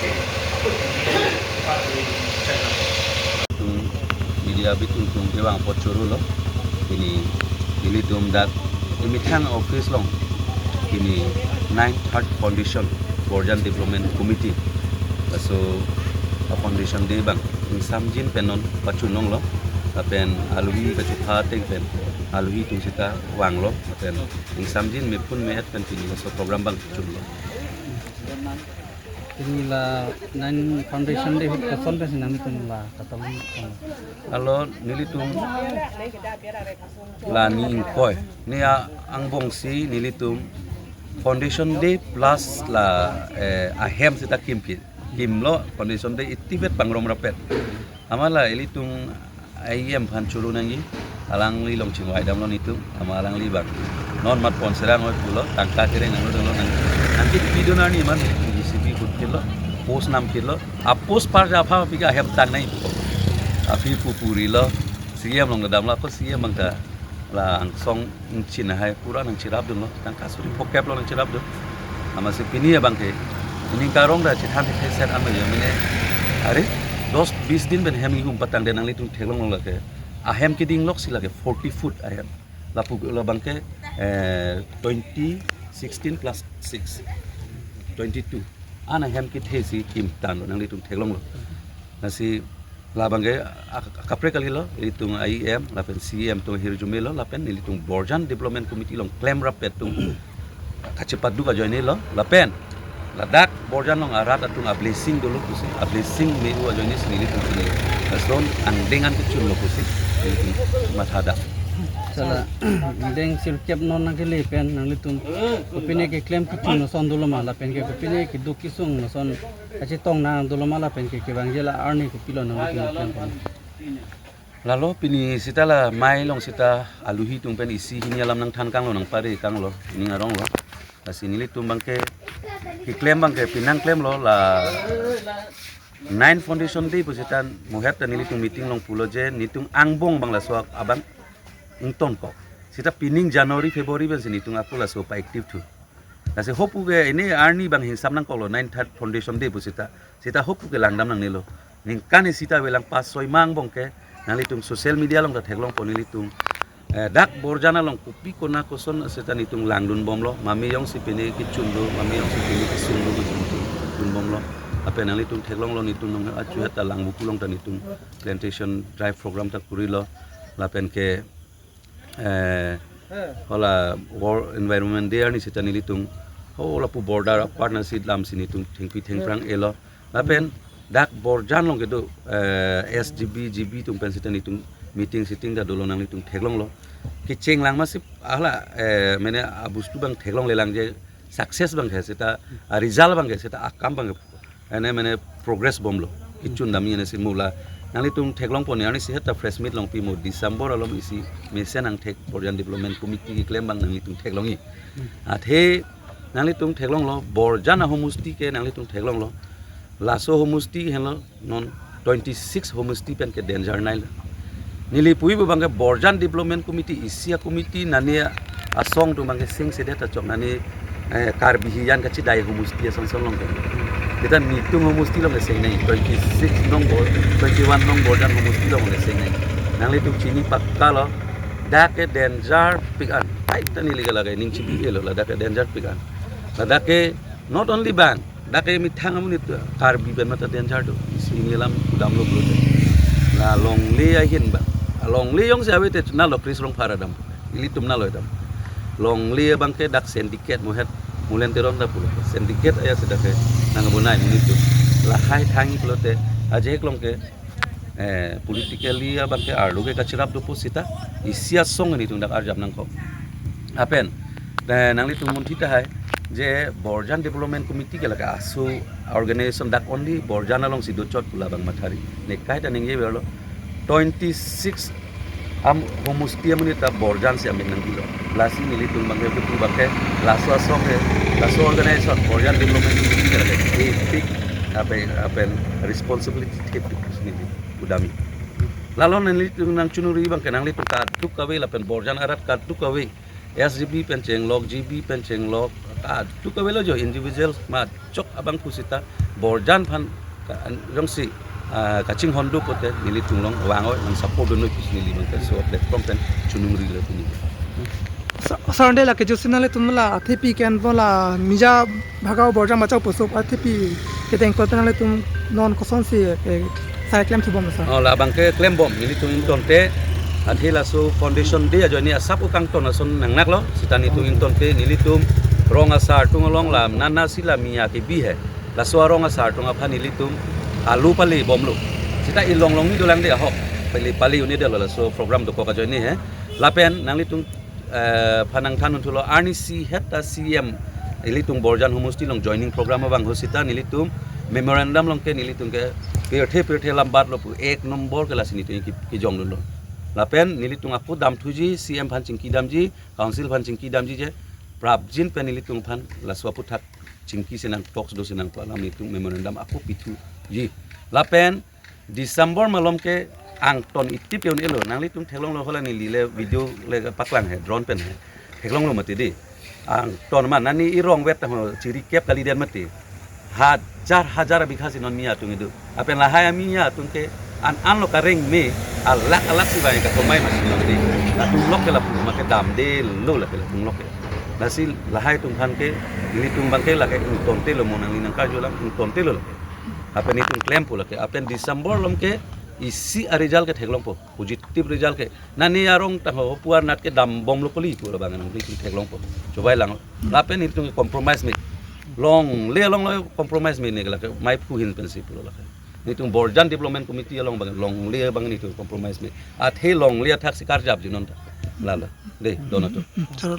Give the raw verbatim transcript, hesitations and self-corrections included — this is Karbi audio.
Tung media bitung tung kevang apot choro lo. Pini nelitum dak emethang office along pini Nine Third Foundation Borjan Development Committee laso a foundation day abang ingsamjin pen non pachunong lo. Lapen alohi kachepha ateng pen alohi atum sita vanglo. Lapen ingsamjin mephun me-et pen pini laso program abang chunlo. Pini la Nine Foundation Day ahut koson pensi nanglitum la katong tong? Alo nelitum la ni ingkoi ni a- angbongsi nelitum Foundation Day plus la, eh, ahem sita kimpi kimlo. Foundation Day itivet pangrum rapet. Amat la ilitum I E M aphan choro nangji, alangli along chingvai damlo nelitum, amat alangli abang non mat pon serang oi pulo, tangka kereng nanglo dolo nang, nangkipidun arni amat nelitum J C B ahut phitlo, post nam phitlo, a post par ja apha pika ahem tang nangji pu. Aphi pu purilo, C E M along damlo, ako C E M abang ta la angsong ingchin ahai pura nangcherapdunlo, tangka suri phokep lo nangcherapdun. Amatsi pini abang ke, pini karong ta chethan theset an lo ya mine. Are, dos bis din pen hem ihum patang de nanglitum theklong lo lake. Ahem keding loksi lake forty foot ahem. Lapu lo abang ke, eh, twenty, sixteen plus six, twenty-two. An ahem kethe si kimtanglo nanglitum theklong lo. Lasi labang ke ak- akaprek kalilo, ilitum I E M, lapen C E M atum ahirjume lo, lapen ilitum Borjan Development Committee along klem rapet atum kachepaduk ajoine lo, lapen ladak Borjan along arat atum a blessing dolo pusi, a blessing me-u ajoine si nelitum pini lason angdeng an kechunlo pusi nelitum matha dak. Sala, angdeng sirkep non nangkele pen nanglitum kopine keklem kechun ason dolo ma, lapen ke kopine keduk kesung ason kachetong nang dolo ma, lapen ke kevangji la arni kopilo nanglitum keklem pen? Lalo pini sita la mai along sita aluhi atum pen isi hini alam nangthan kanglo, nangpare kanglo, ning arong lo. Lasi nelitum abangke keklem abangke penang klemlo la nine foundation day pu sita mohet ta nelitum meeting along pulo je netum angbong abang laso abang ingtonkok. Sita pining January, February pensi netum ako laso pa-active thu. Lasi hopu ke ini arni abang hingsam nangkoklo nine third foundation day pu sita. Sita hopu ke langdam nangnelo. Ningkan isi ta avelang pas soi ma angbong ke nanglitum social media along ta theklongpo nelitum. Eh, dak Borjan along kopi kona koson sita netum langdunbomlo. Mami jongsi pini kechun do, mami jongsi pini kesung do, netum dunbomlo. Lapen nanglitum theklonglo netum nong achu heta Langvoku along ta netum plantation drive program ta kurilo. Lapen ke eh, hala World Environment Day arni sita nelitum hala pu border apar nasi lam si netum thengpi thengphrang elo. Lapen dak Borjan along kedo, eh, S G B, G B atum pen sita netum meeting sitting ta dolo, nanglitum theklonglo. Kecheng lang masip hala, eh, mene abostu abang theklonglelang je success abang ke sita, ah, result abang ke sita akam abang ke ene mene progress bomlo. Kechun damji ene si mo la nanglitum theklongpo ne arni si heta press meet along pimo December along isi mesen angthek Borjan Development Committee keklem abang nanglitum theklongji. Athe nanglitum theklonglo Borjan ahomosti ke nanglitum theklonglo. Laso homosti henlo non twenty-six homosti pen ke danger nailo. Neli puji pu abangke Borjan Development Committee isi a-committee nani asong atum abangke sing sedet achok nani, eh, Karbi hijan kachidai homosti asong asong along ke. Kita netum homosti along ke sing nai, twenty-six nong Bor, twenty-one nong Borjan homosti along ke sing nai. Nanglitum chini pakka lo, dak ke danger pik an. Ai ta neli ke lake ning chibi elo la dak ke danger pik an. La dak ke not only bang dak ke methang amonit Karbi pen mata danger do. Isi hini alam kudamlo pulote. La longle ahin ba. Longle jongsi ave te nalo Chris Rongphar adam. Ilitum nalo adam. Longle abangke dak syndicate mohet Mulen Teron ta pulo. Syndicate aja sita ke nangbonai amonit atum. Lahai thangji pulote ajahak along ke eh, politically abangke arlo ke kachirap dopo sita isi asong netum dak arjap nangkok. Lapen, eh, nanglitum munthi tahai je Borjan Development Committee ke lake aso organization dak only Borjan along si dochot pu labang mathari. Ne kaita ningjeverlo twenty-six am homosti amonit ta Borjan si amen nangbilo. Lasi nelitum abangke betul abangke laso asong ke laso organization Borjan Development Committee ke lake epic ape apen responsibility thip thip sini kudamji. Lalo nanglitum nangchoningri abangke nanglitum kadokave lapen Borjan arat kadokave S G B pen chenglok, G B pen chenglok, kadokave lo jo individual ma chok abang pusita Borjan aphan ka-, jongsi, ah, kachinghon do pulote nelitum along vang oi nang support dun noi pusi neli abangke laso platform pen choningrilo pini. Sa-, sir, ante lake josi nanglitum la athepi ke-enbom la Mija Bhagao Borjan Bachao pusi athepi kedeng pulote nanglitum non kosonsi, eh, sai klem thubom sir? Oh, labangke klembom, nelitum ingtonte athe laso foundation day ajoine asap ukang ton ason nangnaklo, sita netum ingtonte nelitum rong asar atum along la nana sila miya kebi he. Laso arong asar atum aphan nelitum alu pale bomlo. Sita ilong long ni dolang de ahok. Pale pale un'edetlo laso program dokok ajoine he. Lapen nanglitum, eh, aphan nangthan unthulo arnisi heta C M ilitum Borjan homosti along joining program abang ahut sita nelitum memorandum along ke nelitum ke pirthe pirthe lambat lo pu ek nombor ke lasi netum ke, kejongdunlo. Lapen nelitum ako damthuji C M aphan chingki damji, council aphan chingki damji je prapjin pen nelitum aphan laso aputhak chingki si nang talks do si nang palam nelitum memorandum ako pithuji. Lapen December malom ke angton itip un-elo, nanglitum theklonglo, hala neli le video le paklang he, drone pen he. Theklonglo mati di. Angton ma nani irong vet ho chiri kep kali den mati. Hajar hajar abikha si non miya atum kedo. Lapen lahai amiya atum ke an an lo kareng me alak alak si bai katomai masi non di. Latum lok ke lapu ma ke damdelo la ke latum lok ke. Lasi lahai atum aphan ke nelitum abangke lake ingtontelo mo nangli nangkarjulang ingtontelo lake. Lapen netum klempo lake. Lapen December malom ke isi a-result ke theklongpo. Positive result ke. Nani arong tang ho puar nat ke dambomlo kali pu labang nangli theklongpo. Chobai lang. Lapen netum compromise me. Longle along lo compromise me ne lake. Maiphu ahin pensi pulo lake. Netum Borjan Development Committee along abang longle abang netum compromise me. Athe longle athak si karjapji non ta. Lalo. De, don atum. Sir.